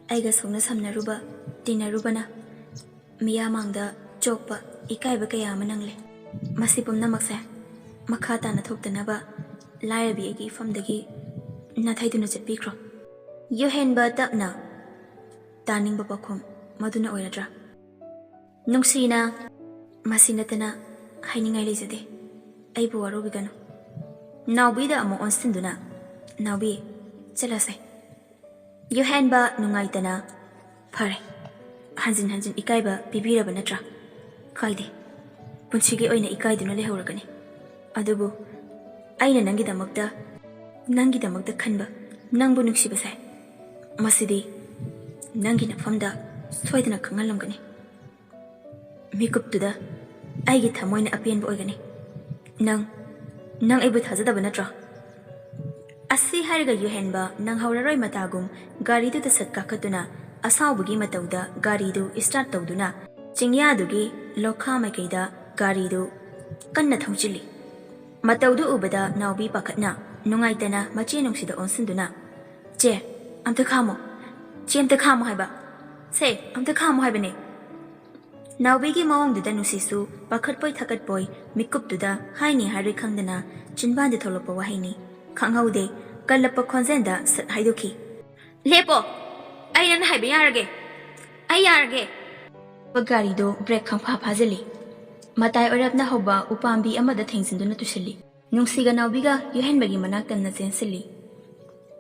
"ꯑꯩꯒ ꯁꯣꯛꯅ ꯁꯝꯅꯔꯨꯕ, ꯇꯤꯟꯅꯔꯨꯕꯅ ꯃꯤꯌꯥꯝ ꯃꯥꯡꯗ ꯆꯣꯛꯄ, ꯏꯀꯥꯏꯕ ꯀꯌꯥ ꯑꯃ ꯅꯪꯂꯦ꯫ ꯃꯁꯤ ꯄꯨꯝꯅꯃꯛꯁꯦ ꯃꯈꯥ ꯇꯥꯅ ꯊꯣꯛꯇꯅꯕ ꯂꯥꯏꯔꯕꯤ ꯑꯩꯒꯤ ꯏꯐꯝꯗꯒꯤ ꯅꯥꯊꯩꯗꯨꯅ ꯆꯠꯄꯤꯈ꯭ꯔꯣ꯫" ꯌꯨꯍꯦꯟꯕ ꯇꯞꯅ, "ꯇꯥꯅꯤꯡꯕ ꯄꯥꯎꯈꯨꯝ ꯃꯗꯨꯅ ꯑꯣꯏꯔꯗ꯭ꯔꯥ?" ꯅꯨꯡꯁꯤꯅ, "ꯃꯁꯤ ꯅꯠꯇꯅ ꯍꯥꯏꯅꯤꯡꯉꯥꯏ ꯂꯩꯖꯗꯦ꯫ ꯑꯩꯕꯨ ꯋꯥꯔꯧꯕꯤꯒꯅꯨ꯫" ꯅꯥꯎꯕꯤꯗ ꯑꯃꯨꯛ ꯑꯣꯟꯁꯤꯟꯗꯨꯅ, "ꯅꯥꯎꯕꯤ, ꯆꯠꯂꯁꯦ꯫" ꯌꯨꯍꯦꯟꯕ ꯅꯨꯡꯉꯥꯏꯇꯅ, "ꯐꯔꯦ, ꯍꯟꯖꯤꯟ ꯍꯟꯖꯤꯟ ꯏꯀꯥꯏꯕ ꯄꯤꯕꯤꯔꯕ ꯅꯠꯇ꯭ꯔꯥ? ꯀꯥꯏꯗꯦ, ꯄꯨꯟꯁꯤꯒꯤ ꯑꯣꯏꯅ ꯏꯀꯥꯏꯗꯨꯅ ꯂꯩꯍꯧꯔꯒꯅꯤ꯫ ꯑꯗꯨꯕꯨ ꯑꯩꯅ ꯅꯪꯒꯤꯗꯃꯛꯇ, ꯅꯪꯒꯤꯗꯃꯛꯇ ꯈꯟꯕ, ꯅꯪꯕꯨ ꯅꯨꯡꯁꯤꯕꯁꯦ, ꯃꯁꯤꯗꯤ ꯅꯪꯒꯤ ꯅꯐꯝꯗ ꯁꯣꯏꯗꯅ ꯈꯪꯍꯜꯂꯝꯒꯅꯤ꯫ ꯃꯤꯀꯨꯞꯇꯨꯗ ꯑꯩꯒꯤ ꯊꯃꯣꯏꯅ ꯑꯄꯦꯟꯕ ꯑꯣꯏꯒꯅꯤ꯫ ꯅꯪ, ꯅꯪ ꯑꯩꯕꯨ ꯊꯥꯖꯗꯕ ꯅꯠꯇ꯭ꯔꯣ?" ꯑꯁꯤ ꯍꯥꯏꯔꯒ ꯌꯨꯍꯦꯟꯕ ꯅꯪꯍꯧꯔꯔꯣꯏ ꯃꯇꯥꯒꯨꯝ ꯒꯥꯔꯤꯗꯨꯗ ꯁꯠ ꯀꯥꯈꯠꯇꯨꯅ ꯑꯁꯥꯎꯕꯒꯤ ꯃꯇꯧꯗ ꯒꯥꯔꯤꯗꯨ start ꯇꯧꯗꯨꯅ ꯆꯤꯡꯌꯥꯗꯨꯒꯤ ꯂꯣꯈꯥ ꯃꯥꯏꯀꯩꯗ ꯒꯥꯔꯤꯗꯨ ꯀꯟꯅ ꯊꯧꯖꯤꯜꯂꯤ꯫ ꯃꯇꯧꯗꯨ ꯎꯕꯗ ꯅꯥꯎꯕꯤ ꯄꯥꯈꯠꯅ ꯅꯨꯡꯉꯥꯏꯇꯅ ꯃꯆꯦ ꯅꯨꯡꯁꯤꯗ ꯑꯣꯟꯁꯤꯟꯗꯨꯅ, "ꯆꯦ, ꯑꯝꯇ ꯈꯥꯝꯃꯣ꯫ ꯆꯦ, ꯑꯝꯇ ꯈꯥꯝꯃꯣ ꯍꯥꯏꯕ꯫ ꯁꯦ, ꯑꯝꯇ ꯈꯥꯝꯃꯣ ꯍꯥꯏꯕꯅꯦ꯫" ꯅꯥꯎꯕꯤꯒꯤ ꯃꯑꯣꯡꯗꯨꯗ ꯅꯨꯡꯁꯤꯁꯨ ꯄꯥꯈꯠꯄꯣꯏ ꯊꯀꯠꯄꯣꯏ ꯃꯤꯀꯨꯞꯇꯨꯗ ꯍꯥꯏꯅꯤ ꯍꯥꯏꯔꯣꯏ ꯈꯪꯗꯅ ꯆꯤꯟꯕꯥꯟꯗ ꯊꯣꯛꯂꯛꯄ ꯋꯥꯍꯩꯅꯤ꯫ ꯈꯪꯍꯧꯗꯦ, ꯀꯜꯂꯛꯄ ꯈꯣꯟꯖꯦꯜꯗ ꯁꯠ ꯍꯥꯏꯗꯣꯛꯈꯤ, "ꯂꯦꯞꯄꯣ! ꯑꯩ ꯅꯪꯅ ꯍꯥꯏꯕ ꯌꯥꯔꯒꯦ꯫ ꯑꯩ ꯌꯥꯔꯒꯦ!" ꯒꯥꯔꯤꯗꯨ brake ꯈꯪꯐꯥ ꯐꯥꯖꯤꯜꯂꯤ꯫ ꯃꯇꯥꯏ ꯑꯣꯏꯔꯞꯅ ꯍꯧꯕ ꯎꯄꯥꯝꯕꯤ ꯑꯃꯗ ꯊꯦꯡꯖꯤꯟꯗꯨꯅ ꯇꯨꯁꯤꯜꯂꯤ꯫ ꯅꯨꯡꯁꯤꯒ ꯅꯥꯎꯕꯤꯒ ꯌꯨꯍꯦꯟꯕꯒꯤ ꯃꯅꯥꯛ ꯇꯝꯅ ꯆꯦꯟꯁꯤꯜꯂꯤ꯫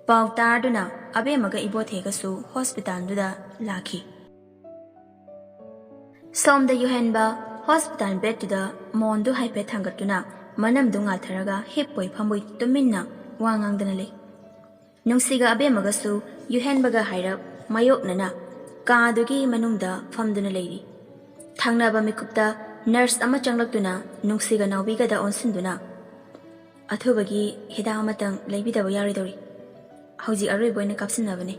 ꯄꯥꯎ ꯇꯥꯔꯗꯨꯅ ꯑꯕꯦꯝꯃꯒ ꯏꯕꯣꯊꯦꯒꯁꯨ hospitalꯗꯨꯗ ꯂꯥꯛꯈꯤ꯫ ꯁꯣꯝꯗ ꯌꯨꯍꯦꯟꯕ hospital bedꯇꯨꯗ ꯃꯣꯟꯗꯨ ꯍꯥꯏꯐꯦꯠ ꯊꯥꯡꯒꯠꯇꯨꯅ ꯃꯅꯝꯗꯨ ꯉꯥꯊꯔꯒ ꯍꯤꯞꯄꯣꯏ ꯐꯝꯕꯣꯏ ꯇꯨꯃꯤꯟꯅ ꯋꯥ ꯉꯥꯡꯗꯅ ꯂꯩ꯫ ꯅꯨꯡꯁꯤꯒ ꯑꯕꯦꯝꯃꯒꯁꯨ ꯌꯨꯍꯦꯟꯕꯒ ꯍꯥꯏꯔꯞ ꯃꯥꯌꯣꯛꯅꯅ ꯀꯥꯗꯨꯒꯤ ꯃꯅꯨꯡꯗ ꯐꯝꯗꯨꯅ ꯂꯩꯔꯤ꯫ ꯊꯪꯅꯕ ꯃꯤꯀꯨꯞꯇ ꯅꯔꯁ ꯑꯃ ꯆꯪꯂꯛꯇꯨꯅ ꯅꯨꯡꯁꯤꯒ ꯅꯥꯎꯕꯤꯒꯗ ꯑꯣꯟꯁꯤꯟꯗꯨꯅ, "ꯑꯊꯨꯕꯒꯤ ꯍꯤꯗꯥꯛ ꯑꯃꯇꯪ ꯂꯩꯕꯤꯗꯕ ꯌꯥꯔꯣꯏꯗꯧꯔꯤ꯫ ꯍꯧꯖꯤꯛ ꯑꯔꯣꯏꯕ ꯑꯣꯏꯅ ꯀꯥꯞꯁꯤꯟꯅꯕꯅꯤ꯫